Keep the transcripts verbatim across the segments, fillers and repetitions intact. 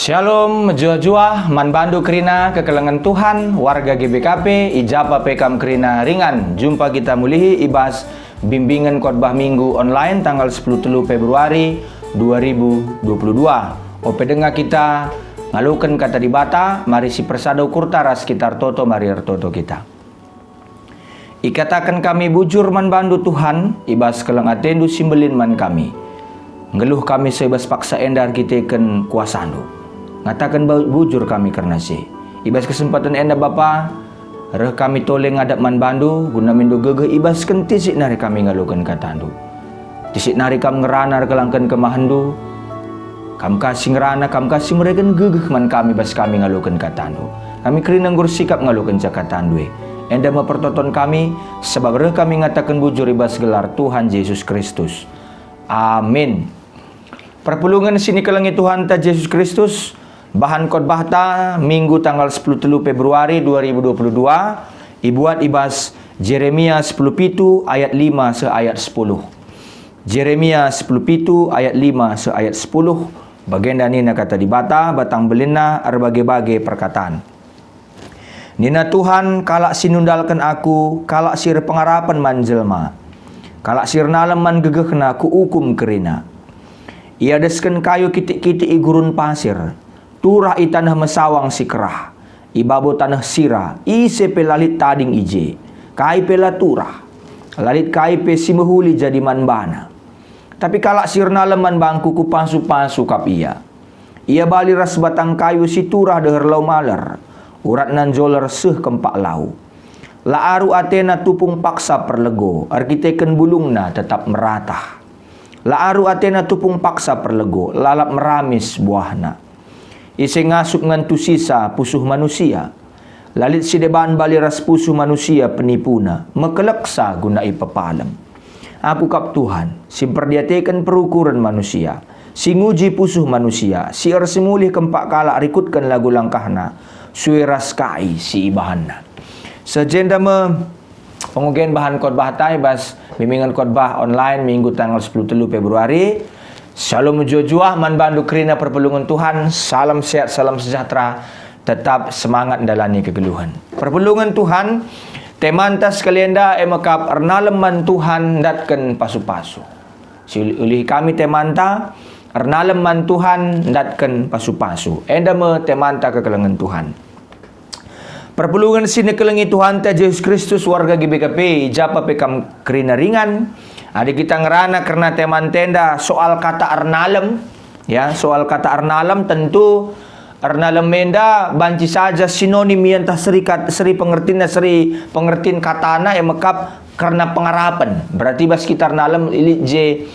Shalom, mejuah-juah man bandu kerina kekelengen Tuhan, warga G B K P, i ja pe kam kerina ringan. Jumpa kita mulihi i bas bimbingen khotbah Minggu online tanggal sepuluh telu Februari dua ribu dua puluh dua. Ope denga kita ngaloken Kata Dibata, mari sipersada ukurta ras kita ertoto, mari ertoto kita. Ikataken kami bujur man bandu, Tuhan, i bas keleng atendu si mbelin man kami. Nggeluh kami seh i bas paksa enda erkiteken kuasandu. Ngataken ba-, bujur kami kerna si. I bas kesempaten enda, Bapa, reh kami tole ngadap man bandu, guna mindo gegeh i bas kentisik nari kami ngaloken katandu. Tisik nari kam ngerana erkelangken kemahenndu. Kam ka si ngerana, kam ka si mereken gegeh man kami bas kami ngaloken katandu. Kami kerina enggo ersikap ngalokenca katandu e. Enda me pertoton kami, sabap reh kami ngataken bujur i bas gelar Tuhan Jesus Kristus. Amin. Perpulungen si nikelengi Tuhanta Jesus Kristus, bahan khotbahta Minggu tanggal sepuluh telu Februari dua ribu dua puluh dua, ibuat i bas Jeremia sepuluh pitu ayat lima seh ayat sepuluh. Jeremia sepuluh pitu ayat lima seh ayat sepuluh, bagenda nina Kata Dibata, batang belinna erbage-bage perkatan. Nina Tuhan, kalak si nundalken Aku, kalak si erpengarapen man jelma, kalak si ernalem man gegehna, Kuukum kerina. Iadesken kayu kitik-kitik i gurun pasir, turah i taneh mesawang si kerah, i babo taneh sira, ise pe la lit tading i je, kai pe la turah, la lit kai pe si mehuli jadi man bana. Tapi kalak si ernalem man bangKu, Kupasu-pasu kap ia. Ia bali ras batang kayu si turah deher lau maler, uratna njoler seh kempak lau. La aru atena tupung paksa perlego, erkiteken bulungna tetap meratah. La aru atena tupung paksa perlego, lalap meramis buahna. Ise ngasup ngentusisa pusuh manusia. La lit si deban bali ras pusuh manusia penipuna, mekeleksa guna ipepalem. Aku kap Tuhan, si mperdiateken perukuren manusia, si nguji pusuh manusia, si ersimulih kempak kalak rikutken lagu langkahna, sue ras kai si ibahanna. Seh jenda me pengogen bahan khotbahta i bas bimbingen khotbah online Minggu tanggal sepuluh telu Februari. Shalom mejuah-juah man bandu kerina perpulungen Tuhan. Salam sehat, salam sejahtera. Tetap semangat ndalani kegeluhen. Perpulungen Tuhan, temanta sekali enda e mekap ernalem man Tuhan ndatken pasu-pasu. Si ulih kami temanta, ernalem man Tuhan ndatken pasu-pasu. Enda me temanta kekelengen Tuhan. Perpulungen si nikelengi Tuhanta Jesus Kristus, warga G B K P, i ja pe kam kerina ringan. Adi kita ngerana kerna temanta enda soal kata ernalem, ya, soal kata ernalem, tentu ernalem enda banci saja sinonim ia ntah seri kat-, seri pengertinna, seri pengertin katana e mekap kerna pengarapen. Berarti bas kita ernalem lit je,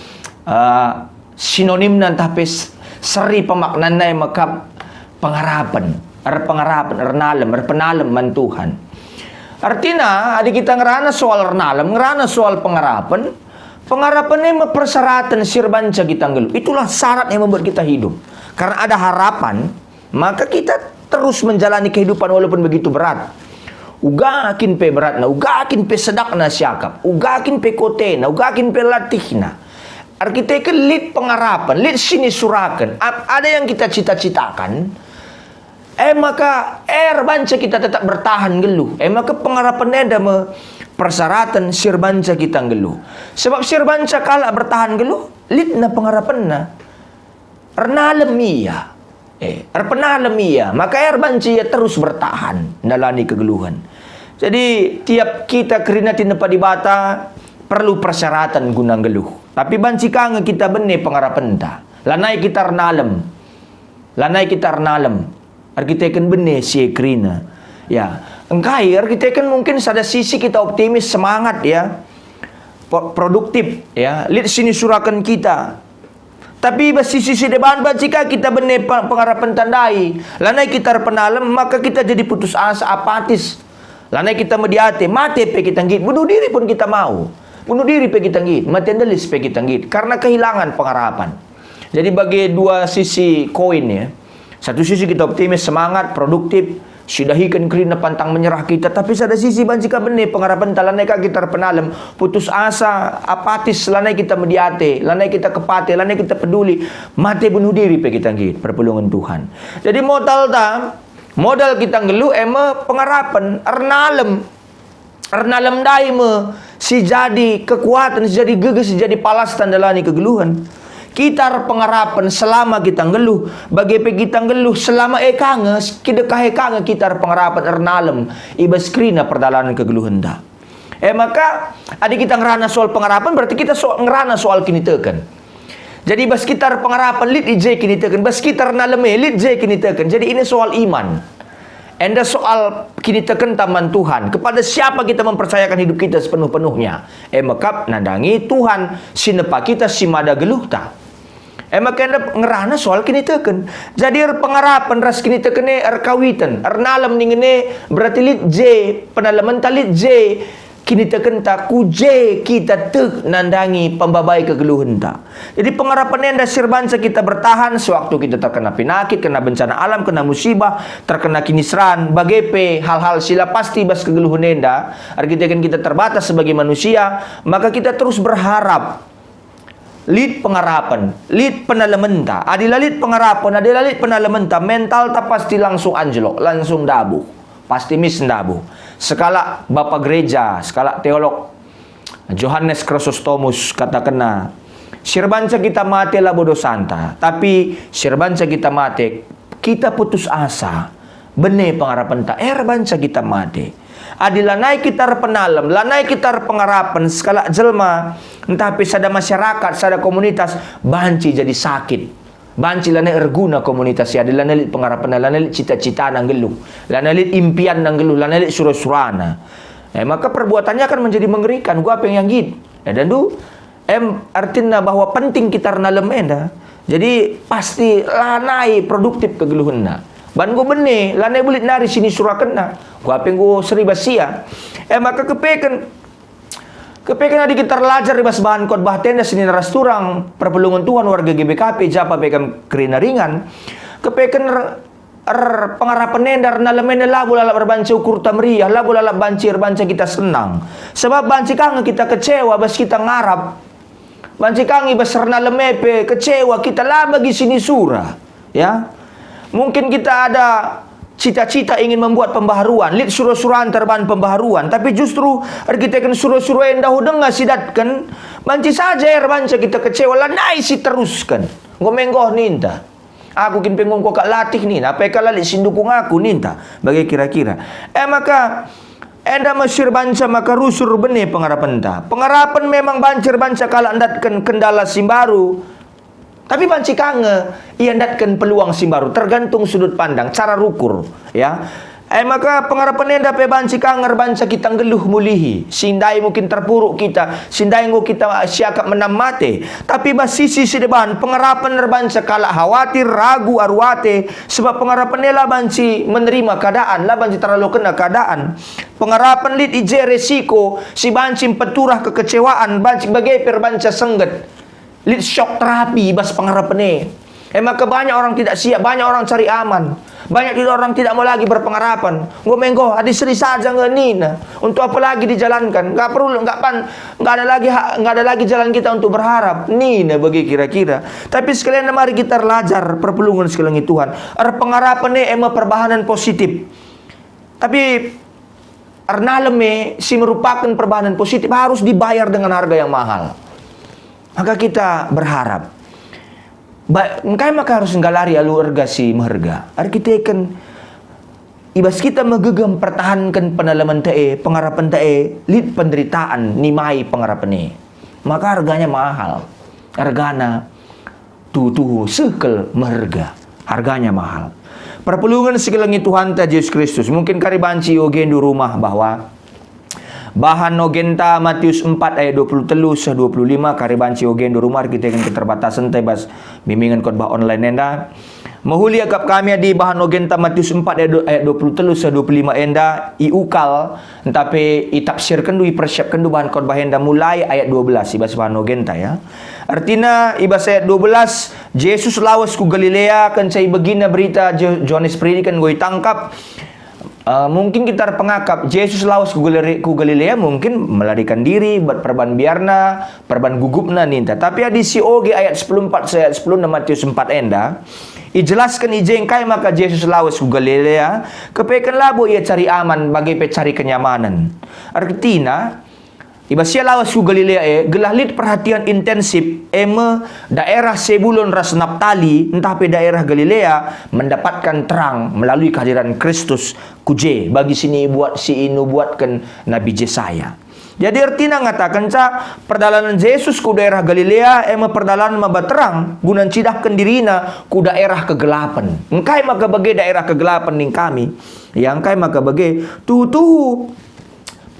eh, sinonimna ntah pe s-, seri pemaknanna e mekap pengarapen, erpengarapen, ernalem, erpenalem man Tuhan. Artina, adi kita ngerana soal ernalem, ngerana soal pengarapen, pengarapen e me persyaratan si erbanca kita nggeluh. Itulah syarat yang membuat kita hidup. Karena ada harapan, maka kita terus menjalani kehidupan walaupun begitu berat. Uga kin pe beratna, uga kin pe sedakna siakap, uga kin pe kotena, uga kin pe latihna. Erkiteken lit pengarapen, lit sinisuraken, ap-, ada yang kita cita-citakan, e maka erbanca kita tetap bertahan nggeluh. E maka pengarapen enda me persyaratan si erbanca kita nggeluh. Sebab si erbanca kalak bertahan nggeluh, litna pengarapenna. Ernalem ia. Eh, erpenalem ia, maka erbanci ia terus bertahan ndalani kegeluhen. Jadi, tiap kita kerina tinepa Dibata perlu persyaratan guna nggeluh. Tapi banci ka nge kita bene pengarapenta. Lanai kita ernalem. Lanai kita ernalem. Erkiteken bene si e kerina. Ya, engkai erkiteken mungkin sada sisi kita optimis, semangat ya. Po-, produktif ya. Lit sinisuraken kita. Tapi bas sisi si deban banci ka kita bene pe-, pengarapenta ndai. Lanai kita erpenalem, maka kita jadi putus asa, apatis. Lanai kita mediate, mate pe kita nggit, bunuh diri pun kita mau. Bunuh diri pe kita nggit, mate ndelis pe kita nggit, karena kehilangan pengharapan. Jadi bage dua sisi koin ya. Satu sisi kita optimis, semangat, produktif. Sidahiken kerina pantang menyerah kita, tapi sada sisi banci ka bene pengarapenta, lanai ka kita erpenalem, putus asa, apatis, lanai kita mediate, lanai kita kepate, lanai kita peduli, mate bunuh diri pe kita nggit, perpulungen Tuhan. Jadi modalta, modal kita nggeluh e me pengarapen, ernalem. Ernalem ndai me si jadi kekuaten, si jadi gegeh, si jadi palasta ndalani kegeluhen. Kita erpengarapen selama kita nggeluh, bage pe kita nggeluh selama e ka nge, kidekah e ka nge kita erpengarapen ernalem i bas kerina perdalanen kegeluhenta. E maka, adi kita ngerana soal pengarapen, berarti kita so, ngerana soal kiniteken. Jadi bas kita erpengarapen lit i je kiniteken, bas kita ernalem e lit je kiniteken. Jadi ini soal iman. Enda soal kinitekenta man Tuhan. Kepada siapa kita mempercayakan hidup kita sepenuh-penuhnya? E mekap nandangi Tuhan, si nepa kita, si mada geluhta. E maka enda ngerana soal kiniteken. Jadi erpengarapen ras kiniteken e erkawiten, ernalem ningen e berarti lit je, penalementa lit je, kinitekenta ku je kita tek nandangi pembabai kegeluhenta. Jadi pengarapen enda si erbanca kita bertahan sewaktu kita terkena penakit, kena bencana alam, kena musibah, terkena kiniseran, bage pe hal-hal si la pasti bas kegeluhen enda, erkiteken kita terbatas sebagai manusia, maka kita terus berharap. Lit pengarapen, lit penalementa. Adi la lit pengarapen, adi la lit penalementa, mentalta pasti langsung anjlok, langsung ndabuh. Pasti mis ndabuh. Sekalak bapa gereja, sekalak teolog, Johannes Chrysostomus katakenna, "Si erbanca kita mate labo dosanta, tapi si erbanca kita mate, kita putus asa, bene pengarapenta, erbanca kita mate." Adi lanai kita erpenalem, lanai kita erpengarapen, sekalak jelma, ntah pe sada masyarakat, sada komunitas, banci jadi sakit. Banci lanai erguna komunitas si adi lanai lit pengarapenna, lanai lit cita-citana nggeluh, lanai lit impianna nggeluh, lanai lit sura-surana. E maka perbuatannya akan menjadi mengerikan, gua apa yang nggit. Ya, dan du, em, artina bahwa penting kita ernalem enda. Jadi pasti lanai produktif kegeluhenna. Ban enggo bene, lanai belit nari sinisurakenna. Gua apa enggo seri bas sia. E maka kepeken Kepeken adi kita erlajar i bas bahan khotbah tenda senina ras turang, perpulungen Tuhan, warga G B K P, japa pe kam kerina ringan. Kepeken er, er, pengarapen enda, ernalem enda labo lalap erbanci ukurta meriah, labo lalap banci erbanca kita senang. Sebab banci ka nge kita kecewa bas kita ngarap. Banci ka nge i bas ernalem e pe kecewa, kita la bagi sinisura. Ya, mungkin kita ada cita-cita ingin membuat pembaharuan, lit sura-suranta erbahan pembaharuan, tapi justru erkiteken sura-sura enda ho denga sidatken, banci saja erbanca kita kecewa, lanai siterusken. Enggo me enggo ninta. Aku kin pe enggo engko kak latih nina, apa e kal la lit si ndukung aku ninta. Bage kira-kira. E maka, enda me si erbanca maka rusur bene pengarapenta. Pengarapen memang banci erbanca kalak ndatken kendala si mbaru. Tapi banci ka nge iandatken peluang si mbaru, tergantung sudut pandang, cara rukur, ya. E maka pengarapen enda pe banci ka nge erbanca kita nggeluh mulihi, si ndai mungkin terpuruk kita, si ndai enggo kita siakap menam mate. Tapi bas sisi si deban, pengarapen erbanca kalak khawatir, ragu, aru ate, sebab pengarapen e la banci menerima keadaan, la banci teralokenna keadaan. Pengarapen lit i je resiko si banci mpeturah kekecewaan, banci bage pe erbanca sengget. Lit syok terapi i bas pengarapen e. E maka banyak orang tidak siap, banyak orang cari aman. Banyak juga orang tidak mau lagi berpengarapan. Enggo me enggo, adi seri saja nge nina. Untuk apa lagi dijalankan? Nggak perlu, nggak pan, nggak ada lagi ha-, nggak ada lagi jalan kita untuk berharap. Nina bagi kira-kira. Tapi sekalian mari kita erlajar perpulungen sekalian Tuhan. Erpengarapen e emang perbahanan positif. Tapi ernalem e si merupaken perbahanen positif harus dibayar dengan harga yang mahal. Maka kita berharap. Ba-, engkai maka harus nggalari alu erga si meherga? Erkiteken i bas kita megegeh mpertahanken penalemen ta e, pengarapen ta e, lit penderitaan nimai pengarapen e. Maka harganya mahal. Ergana tuhu-tuhu seh kal meherga. Harganya mahal. Perpulungen si kelengi Tuhanta Jesus Kristus. Mungkin kari banci iogendu rumah bahwa bahan ogenta Matius empat ayat dua puluh telu seh dua puluh lima, kari banci iogendu rumah erkiteken keterbatasenta i bas bimbingen khotbah online enda. Mehuli akap kami adi bahan ogenta Matius empat ayat du-, ayat dua puluh telu seh dua puluh lima enda iukal, ntah pe itafsirkenndu, ipersiapkenndu bahan khotbah enda mulai ayat dua belas i bas bahan ogenta, ya. Ertina, i bas ayat dua belas, Jesus lawes ku Galilea, kenca ibegina berita Jo-, Johanes Peridiken enggo itangkap. Eh, mungkin kita erpengakap, Jesus lawes ku Galile-, ku Galilea mungkin melarikan diri, buat perban biarna, perban gugupna ninta. Tapi adi sioge ayat sepuluh empat seh ayat sepuluh enam Matius empat enda, ijelasken i je engkai maka Jesus lawes ku Galilea, kepeken labo ia cari aman, bage pe cari kenyamanen. Ertina, i bas ia lawes ku Galilea e, gelah lit perhatian intensif, e me daerah Sebulon ras Naptali, ntah pe daerah Galilea, mendapatkan terang melalui kehadiran Kristus ku je, bagi si nibuat, si inubuatken Nabi Jesaya. Jadi ertina ngatakenca, perdalanen Jesus ku daerah Galilea, e me perdalanen maba terang, guna ncidahken dirina ku daerah kegelapen. Engkai maka bage daerah kegelapen ning kami? Ya, engkai maka bage? Tuhu-tuhu,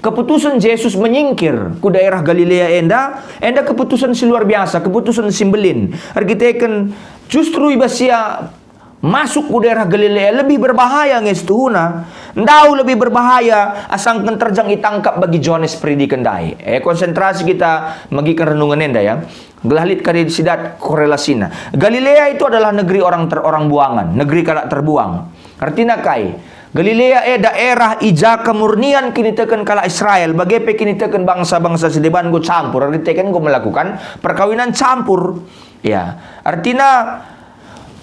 keputusen Jesus menyingkir ku daerah Galilea enda, enda keputusen si luar biasa, keputusen si mbelin. Erkiteken justru i bas ia masuk ku daerah Galilea lebih berbahaya nge setuhuna. Ndauh lebih berbahaya asangken terjang itangkap bagi Johanes Peridiken ndai. Eh, konsentrasi kita megiken renungen enda, ya. Gelah lit kari si dat korelasina. Galilea itu adalah negeri orang ter-, orang buangan, negeri kalak terbuang. Ertina kai? Galilea e daerah i ja kemurnian kiniteken kalak Israel, bage pe kiniteken bangsa-bangsa si deban enggo campur, erkiteken enggo melakukan perkawinan campur. Ya, ertina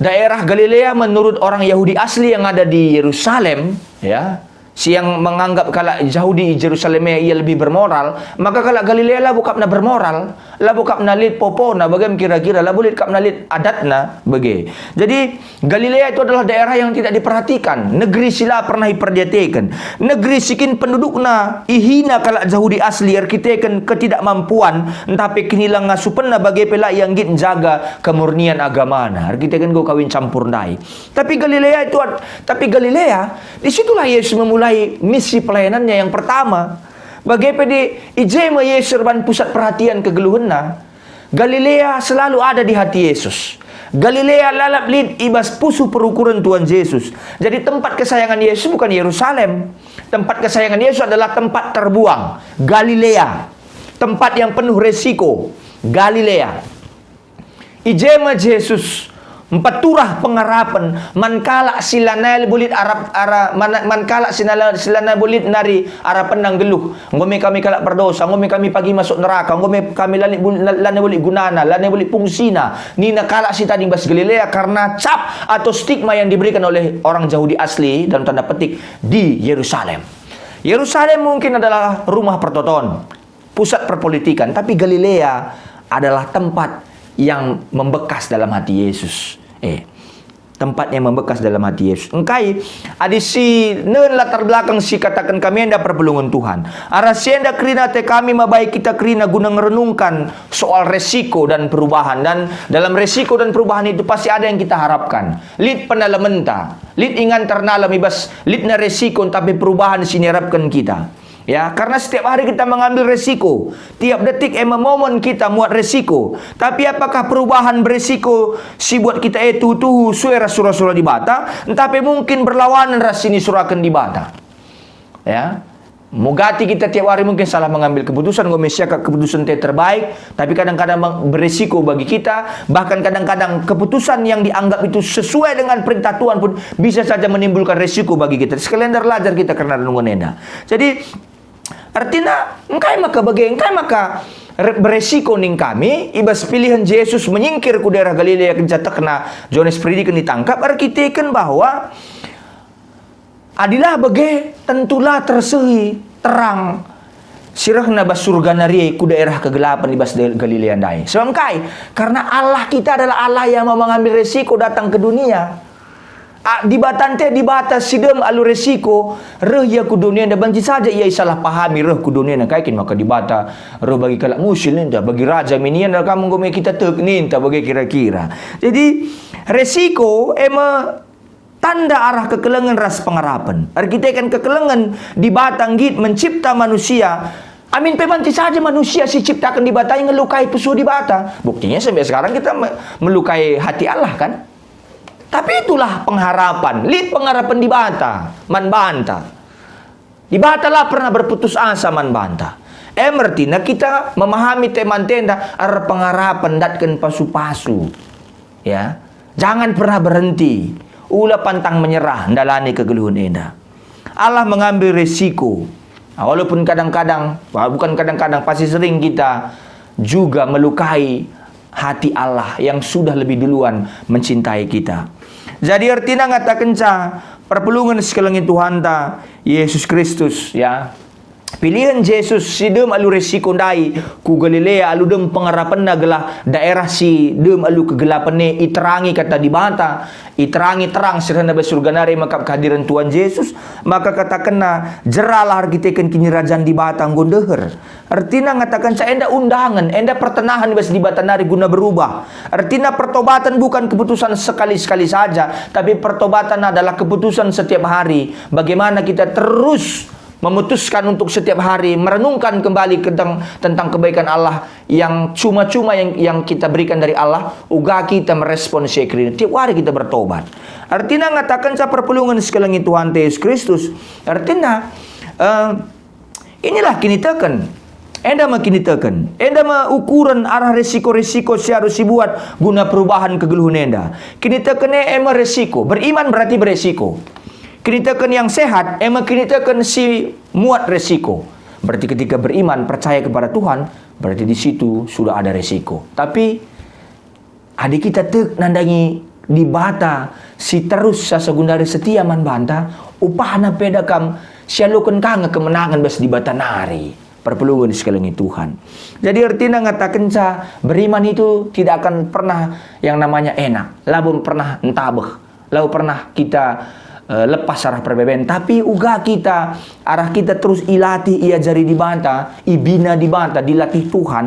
daerah Galilea menurut orang Yahudi asli yang ada di Yerusalem, ya, si yang menganggap kalak Yahudi i Jerusalem e ia lebih bermoral, maka kalak Galilea labo kapna bermoral, labo kapna lit popona, bage me kira-kira, labo lit kapna lit adatna, bage. Jadi, Galilea itu adalah daerah yang tidak diperhatikan, negeri si la pernah iperdiateken, negeri si kin pendudukna ihina kalak Jahudi asli erkiteken ketidakmampuan, ntah pe kinilang ngasupenna, bage pe la ia nggit njaga kemurnian agamana, erkiteken enggo kawin campur ndai. Tapi Galilea itu ad-, tapi Galilea, di situlah Yesus memulai misi pelayanannya yang pertama. Bage pe di, i je me Yesus erban pusat perhatian kegeluhenna. Galilea selalu ada di hati Yesus. Galilea lalap lit i bas pusuh perukuren Tuhan Yesus. Jadi tempat kesayangan Yesus bukan Yerusalem. Tempat kesayangan Yesus adalah tempat terbuang, Galilea. Tempat yang penuh resiko, Galilea. I je me Jesus mpeturah pengarapen man kalak si lanai labo lit arap-, ara-, man, man kalak si nala-, si lanai labo lit nari arapenna nggeluh. Enggo me kami kalak perdosa, enggo me kami pagi masuk neraka, enggo me kami la lit bul-, la-, lanai labo lit gunana, lanai labo lit fungsina, nina kalak si tading bas Galilea karena cap atau stigma yang diberikan oleh orang Jahudi asli, dalam tanda petik, di Yerusalem. Yerusalem mungkin adalah rumah pertoton, pusat perpolitikan, tapi Galilea adalah tempat yang membekas dalam hati Yesus. Eh, tempat yang membekas dalam hati Yesus. Engkai, adi si nen latar belakang si kataken kami enda perpulungen Tuhan. Arah si enda kerina ate kami mabai kita kerina guna ngerenungkan soal resiko dan perubahan. Dan dalam resiko dan perubahan itu pasti ada yang kita harapkan. Lit penalementa, lit ingan ternalem i bas litna resiko ntah pe perubahan si niarapken kita. Ya, karena setiap hari kita mengambil resiko. Tiap detik e me momen kita muat resiko. Tapi apakah perubahan beresiko si buat kita e tuhu-tuhu sue ras sura-sura Dibata? Ntah pe mungkin berlawanan ras si nisuraken Dibata? Ya. Mugati kita tiap hari mungkin salah mengambil keputusan, enggo me siakap keputusan te terbaik, tapi kadang-kadang meng-, beresiko bagi kita, bahkan kadang-kadang keputusan yang dianggap itu sesuai dengan perintah Tuhan pun bisa saja menimbulkan resiko bagi kita. Sekalian erlajar kita kerna renungen enda. Jadi, ertina, engkai maka bage, engkai maka re-, beresiko ning kami, i bas pilihen Jesus menyingkir ku daerah Galilea kenca tekna Johanes Peridiken ditangkap, erkiteken bahwa adilah bage, tentu la tersehi terang si rehna bas surga nari ku daerah kegelapen i bas de-, Galilea ndai. Sebab engkai? Karena Allah kita adalah Allah yang mau mengambil resiko datang ke dunia. A, Dibata nte Dibata si dem alu resiko, reh ia ku dunia enda, banci saja ia isalah pahami reh ku dunia enda. Kai kin maka Dibata reh bagi kalak musil ninta, bagi raja minian, dah kamu enggo me kita tek ninta, bage kira-kira. Jadi, resiko e me tanda arah kekelengen ras pengarapen. Erkiteken kekelengen, Dibata nggit mencipta manusia. Amin pe banci saja manusia si ciptaken Dibata ngelukai pusuh Dibata. Buktinya sampai sekarang kita me-, melukai hati Allah, kan? Tapi itulah pengharapan, lit pengharapan Dibata man banta. Dibata la pernah berputus asa man banta. E me ertina kita memahami tema ntenda erpengarapen, ndatken pasu-pasu. Ya, jangan pernah berhenti. Ula pantang menyerah ndalani kegeluhen enda. Allah mengambil resiko. Nah, walaupun kadang-kadang, wah, bukan kadang-kadang, pasti sering kita juga melukai hati Allah yang sudah lebih duluan mencintai kita. Jadi ertina ngatakenca perpulungen si kelengi Tuhanta, Yesus Kristus, ya. Pilihen Jesus si dem alu resiko ndai ku Galilea alu dem pengarapenna gelah daerah si dem alu kegelapen e iterangi kata Dibata, iterangi terang si rehna bas surga nari mekap kehadiren Tuhan Jesus, maka katakenna, "Jeralah erkiteken Kinirajan Dibata enggo ndeher." Ertina ngatakenca enda undangen, enda pertenahen bas Dibata nari guna berubah. Ertina pertobatan bukan keputusan sekali-sekali saja, tapi pertobatan adalah keputusan setiap hari. Bagaimana kita terus memutuskan untuk setiap hari merenungkan kembali tentang, tentang kebaikan Allah yang cuma-cuma yang, yang kita berikan dari Allah, uga kita merespon si e kerina. Tiap hari kita bertobat. Ertina ngatakenca perpulungen si kelengi Tuhanta Yesus Kristus. Ertina, eh, inilah kiniteken. Enda me kiniteken. Enda me ukuren arah resiko-resiko si arus sibuat guna perubahan kegeluhen enda. Kiniteken e, e me resiko. Beriman berarti beresiko. Kiniteken yang sehat, e me kiniteken si muat resiko. Berarti ketika beriman, percaya kepada Tuhan, berarti di situ sudah ada resiko. Tapi, adi kita tek nandangi Dibata si terus asa gundari setia man banta, upahna pe da kam sialoken ka nge kemenangen bas Dibata nari. Perpulungen si kelengi Tuhan. Jadi ertina ngatakenca beriman itu tidak akan pernah yang namanya enak, labo pernah ntabeh. Lau pernah kita, eh, lepas arah perbeben, tapi uga kita, arah kita terus ilatih, iajari Dibata, ibina Dibata, dilatih Tuhan,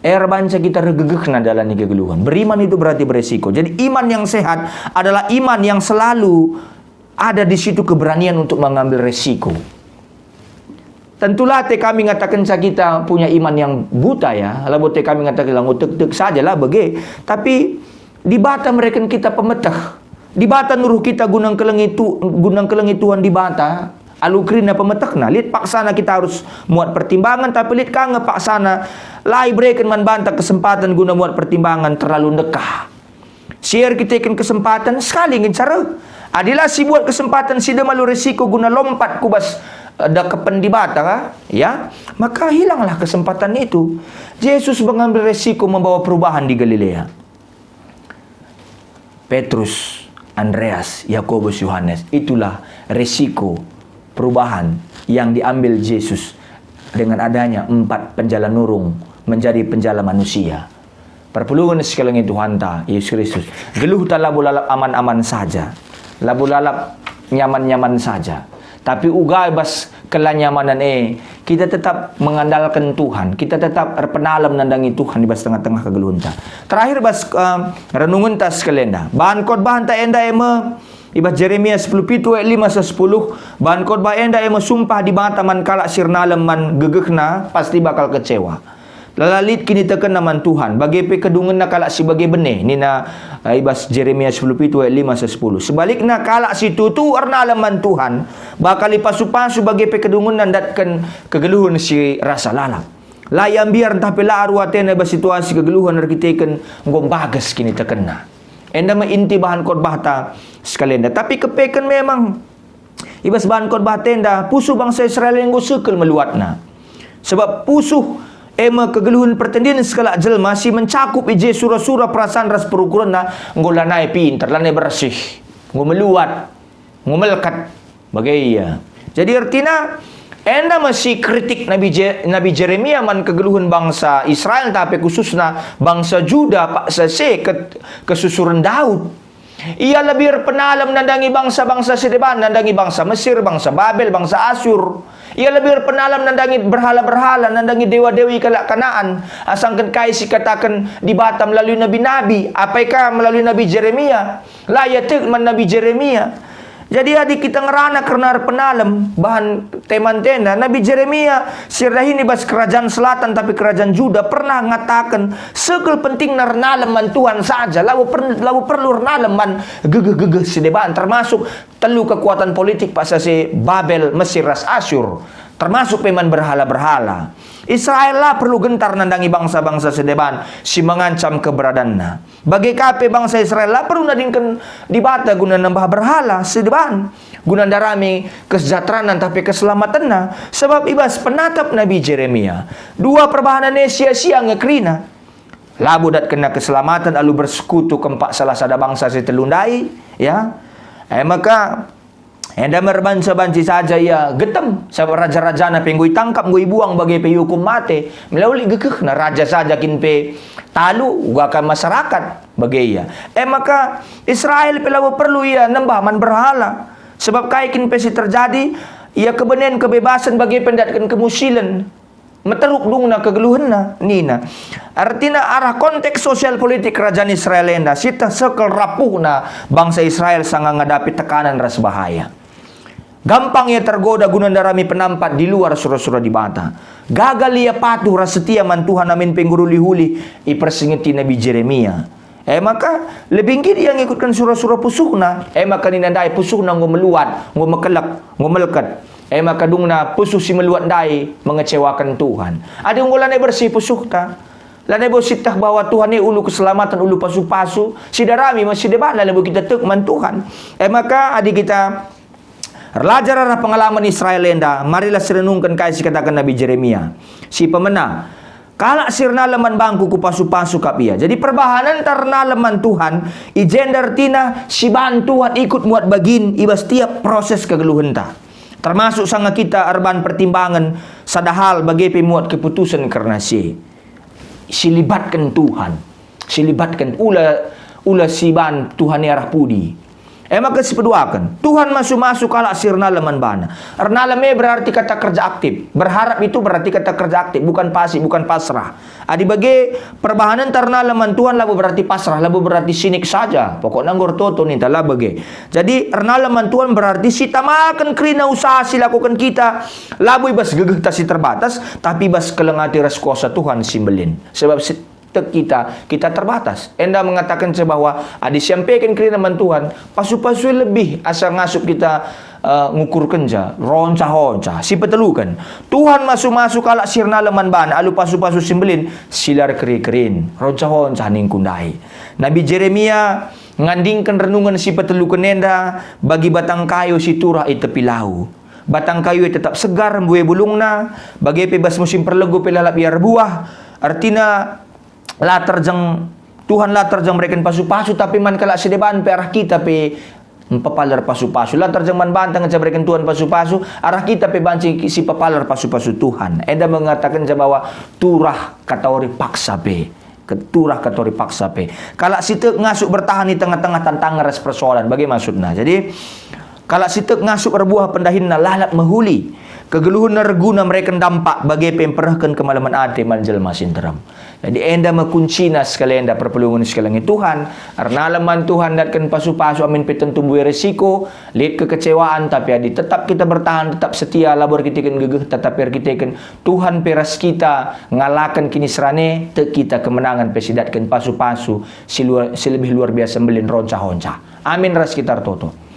erbanca kita reh gegehna dalani kegeluhen. Beriman itu berarti beresiko. Jadi iman yang sehat adalah iman yang selalu ada di situ keberanian untuk mengambil resiko. Tentulah te kami ngatakenca kita punya iman yang buta, ya. Labo te kami ngataken, "Enggo tek-tek sajalah bage." Tapi Dibata mereken kita pemeteh. Dibata nuruh kita guna ngkelengi tu-, guna ngkelengi Tuhan Dibata, alu kerina pemetehna. Lit paksana kita arus muat pertimbangan, tapi lit ka nge paksana la ibereken man banta kesempaten guna muat pertimbangan terlalu ndekah. Si erkiteken kesempaten sekali ngenca reh. Adi la sibuat kesempaten si dem alu resiko guna lompat ku bas, eh, dakepen Dibata, ya, maka hilanglah kesempatan itu. Jesus mengambil resiko membawa perubahan di Galilea. Petrus, Andreas, Yakobus, Yohanes, itulah resiko perubahan yang diambil Jesus dengan adanya empat penjala nurung menjadi penjala manusia. Perpulungen si kelengi Tuhanta, Yesus Kristus. Geluhta labo lalap aman-aman saja. Labo lalap nyaman-nyaman saja. Tapi uga i bas kelanyamanen e, kita tetap mengandalken Tuhan. Kita tetap erpenalem nandangi Tuhan i bas tengah-tengah kegeluhenta. Terakhir bas, eh, renungenta sekali enda. Bahan khotbahenta enda e me, i bas Jeremia sepuluh pitu ayat lima seh sepuluh, bahan khotbah enda e me sumpah Dibata man kalak si ernalem man gegehna pasti bakal kecewa. La lit kinitekenna man Tuhan, bage pe kedungenna kalak si bage bene, nina, eh, i bas Jeremia sepuluh pitu ayat lima seh sepuluh. Sebalikna, kalak si tuhu ernalem man Tuhan, bakal ipasu-pasu bage pe kedungenna ndatken kegeluhen si rasa lalap. La ia mbiar ntah pe la aru atena i bas situasi kegeluhen erkiteken enggo mbages kinitekenna. Enda me inti bahan khotbahta sekali enda. Tapi kepeken memang i bas bahan khotbahta enda, pusuh bangsa Israel enggo sekel meluatna. Sebab pusuh e me kegeluhen pertendin sekalak jelma si mencakup i je sura-sura perasaan ras perukurenna enggo lanai pinter, lanai bersih, enggo meluat, enggo melket. Bage ia. Jadi ertina, enda me si kritik Nabi Je-, Nabi Jeremia man kegeluhen bangsa Israel, tapi khususna bangsa Juda paksa se ke-, kesusuren Daud. Ia lebih erpenalem nandangi bangsa-bangsa si deban, nandangi bangsa Mesir, bangsa Babel, bangsa Asyur. Ia lebih erpenalem nandangi berhala-berhala, nandangi dewa-dewi kalak Kanaan. Asangken kai si kataken Dibata melalui nabi-nabi, apai ka melalui Nabi Jeremia. La ia tek man Nabi Jeremia. Jadi adi kita ngerana kerna erpenalem, bahan tema enda, Nabi Jeremia si erdahin i bas kerajaan selatan, tapi kerajaan Juda pernah ngataken, sekel pentingna ernalem man Tuhan saja, labo per-, labo perlu ernalem man gegeh-gegeh si deban, termasuk telu kekuatan politik paksa si Babel, Mesir, ras Asyur, termasuk pe man berhala-berhala. Israel la perlu gentar nandangi bangsa-bangsa si deban si mengancam keberadaanna. Bage ka pe bangsa Israel la perlu nadingken Dibata guna nembah berhala si deban. Guna ndarami kesejahteranen ntah pe keselamatenna, sebab i bas penatap Nabi Jeremia, dua perbahanen e sia-sia nge kerina. Labo datkenna keselamaten alu bersekutu kempak salah sada bangsa si telu ndai, ya. E maka, enda me erbanca banci saja ia getem, sabap raja-rajana pe enggo itangkap, enggo ibuang, bage pe iukum mate. Mela lit gegehna, raja saja kin pe talu, uga ka masyarakat, bage ia. E maka, Israel pe labo perlu ia nembah man berhala. Sebab kai kin pe si terjadi, ia kebenen kebebasen bage pe ndatken kemusilen. Meteruk dungna kegeluhenna, nina. Ertina arah konteks sosial politik kerajaan Israel enda, sieteh sekel rapuhna bangsa Israel sanga ngadapi tekanan ras bahaya. Gampang ia tergoda guna ndarami penampat di luar sura-sura Dibata. Gagal ia patuh ras setia man Tuhan amin pe enggo erulih-ulih ipersingeti Nabi Jeremia. E maka, lebih nggit ia ngikutken sura-sura pusuhna. E maka nina ndai pusuhna enggo meluat, enggo mekelek, enggo melket. E maka dungna pusuh si meluat ndai mengecewaken Tuhan. Adi enggo lanai bersih pusuhta, lanai bo sieteh bahwa Tuhan e ulu keselamaten, ulu pasu-pasu, si darami me si deban, lanai bo kita tek man Tuhan. E maka adi kita erlajar arah pengalaman Israel enda, marilah sirenungken kai si kataken Nabi Jeremia. Si pemena, kalak si ernalem man bangku kupasu-pasu kap ia. Jadi perbahanenta ernalem man Tuhan, i jenda ertina siban Tuhan ikut muat bagin i bas tiap proses kegeluhenta. Termasuk sanga kita erban pertimbangan sada hal bage pe muat keputusen kerna si, si libatken Tuhan, si libatken ula, ula siban Tuhan e arah pudi. E maka sipeduaken, Tuhan masu-masu kalak si ernalem man baNa. Ernalem e berarti kata kerja aktif. Berharap itu berarti kata kerja aktif, bukan pasif, bukan pasrah. Adi bage, perbahanenta ernalem man Tuhan labo berarti pasrah, labo berarti sinik saja. Pokokna enggo ertoto ninta, la bage. Jadi, ernalem man Tuhan berarti sitamaken kerina usaha si lakoken kita, labo i bas gegehta si terbatas, tapi i bas keleng ate ras kuasa Tuhan si mbelin. Sebab si, tek kita, kita terbatas. Enda mengatakenca bahwa adi siampeken kerina man Tuhan, pasu-pasu e lebih asa ngasup kita, eh, ngukurkenca, ronca-honca. Sipeteluken, Tuhan masu-masu kalak si ernalem man baNa alu pasu-pasu si mbelin, si la erkeri-kerin, ronca-honca ningku ndai. Nabi Jeremia ngandingken renungen sipeteluken enda bagi batang kayu si turah i tepi lau. Batang kayu e tetap segar, mbue bulungna, bage pe bas musim perlegu pe lalap ia erbuah. Ertina, la terjeng, Tuhan la terjeng mereken pasu-pasu, tapi man kalak si deban pe arah kita pe mpepaler pasu-pasu. La terjeng man banta ngenca mereken Tuhan pasu-pasu, arah kita pe banci sipepaler pasu-pasu Tuhan. Enda mengatakenca bahwa turah katori paksa pe. Keturah katori paksa pe. Kalak si tek ngasup bertahan i tengah-tengah tantangan ras persoalan. Bage maksudna. Jadi, kalak si tek ngasup erbuah pendahinna lalap mehuli. Kegeluhenna erguna mereken dampak bage pe mperehken kemalemen ate man jelma si nterem. Jadi enda me kuncina sekali enda perpulungen sekali nge Tuhan. Ernalem man Tuhan ndatken pasu-pasu amin pe tentu mbue resiko, lit kekecewaan, tapi adi tetap kita bertahan, tetap setia, labo erkiteken gegehta, tapi erkiteken Tuhan pe ras kita ngalaken kiniseran e, tek kita kemenangen pe sidatken pasu-pasu si luar, si lebih luar biasa mbelin ronca-honca. Amin ras kita ertoto.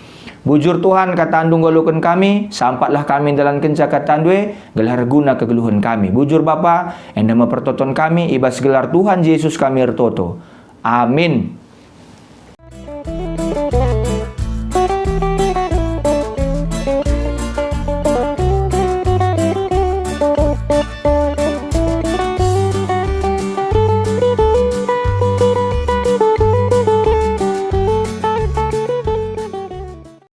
Bujur Tuhan, kataNdu ngaloken kami, sampatlah kami ndalankenca kataNdu e, gelah erguna kegeluhen kami. Bujur Bapa, enda me pertoton kami, i bas gelar Tuhan Jesus kami ertoto. Amin.